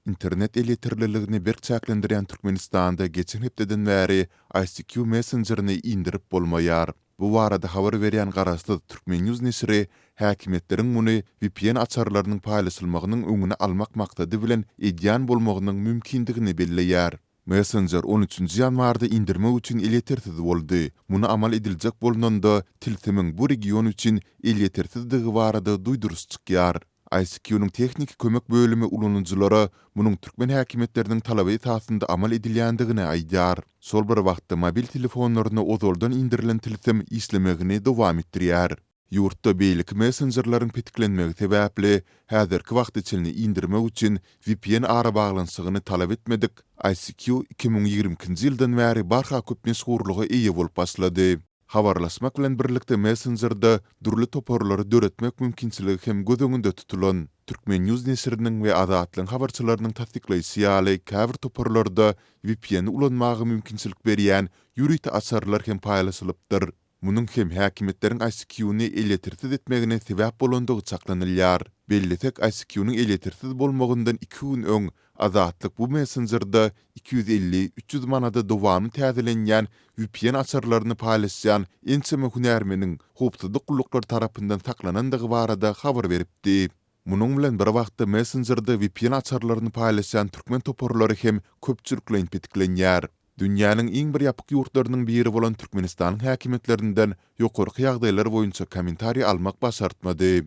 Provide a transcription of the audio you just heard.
Internet elýeterliligini berk çäklendirýän Türkmenistanda geçen hepdeden bäri ICQ messenjerini indirip bolmaýar. Bu barada habar berýän garaşsyz Turkmennews neşiri häkimiýetleriň muny vpn açarlarynyň paýlaşylmagynyň öňüni almak maksady bilen edýän bolmagynyň mümkindigini belleýär. Messenjer on üçünji ýanwarda indirmek üçin elýetersiz boldy. Muny amal ediljek bolnanda, tilsimiň bu region üçin elýetersizdigi barada duýduryş çykýar. ICQ-nyň tehniki kömek bölümi ulanyjylara munuň türkmen häkimiýetleriniň talaby esasynda amal edilýändigini aýdýar. Şol bir wagtda, mobil telefonlaryna ozaldan indirilen tilsim işlemegini dowam etdirýär. Ýurtda beýleki messenjerleriň petiklenmegi sebäpli, häzirki wagta çenli indirmek üçin vpn arabaglanyşygyny talap etmedik ICQ 2022-nji ýyldan bäri barha köp meşhurlyga eýe bolup başlady. Habarlaşmak bilen birlikde messenjerde dürli toparlary döretmek mümkinçiligi hem göz öňünde tutulan. Turkmen. News neşiriniň we Azatlygyň habarçylarynyň tassyklaýşy ýaly, käbir toparlarda VPN-i ulanmaga mümkinçilik berýän ýörite açarlar hem paýlaşylypdyr. Munuň hem häkimiýetleriň ICQ-ny elýetersiz etmegine sebäp bolandygy çaklanylýar. Bellesek, ICQ-nyň elýetersiz bolmagyndan iki gün öň Azatlyk bu messenjerde 250, 300 manada dowamly täzelenýän vpn açarlaryny paýlaşýan ençeme hünärmeniň howpsuzlyk gulluklary tarapyndan saklanandygy barada habar beripdi. Munuň bilen bir wagtda messenjerde vpn açarlaryny paýlaşýan türkmen toparlary hem köpçülikleýin petiklenýär. Dünýäniň iň bir ýapyk ýurtlarynyň biri bolan Türkmenistanyň häkimiýetlerinden ýokarky ýagdaýlar boýunça kommentariý almak başartmady.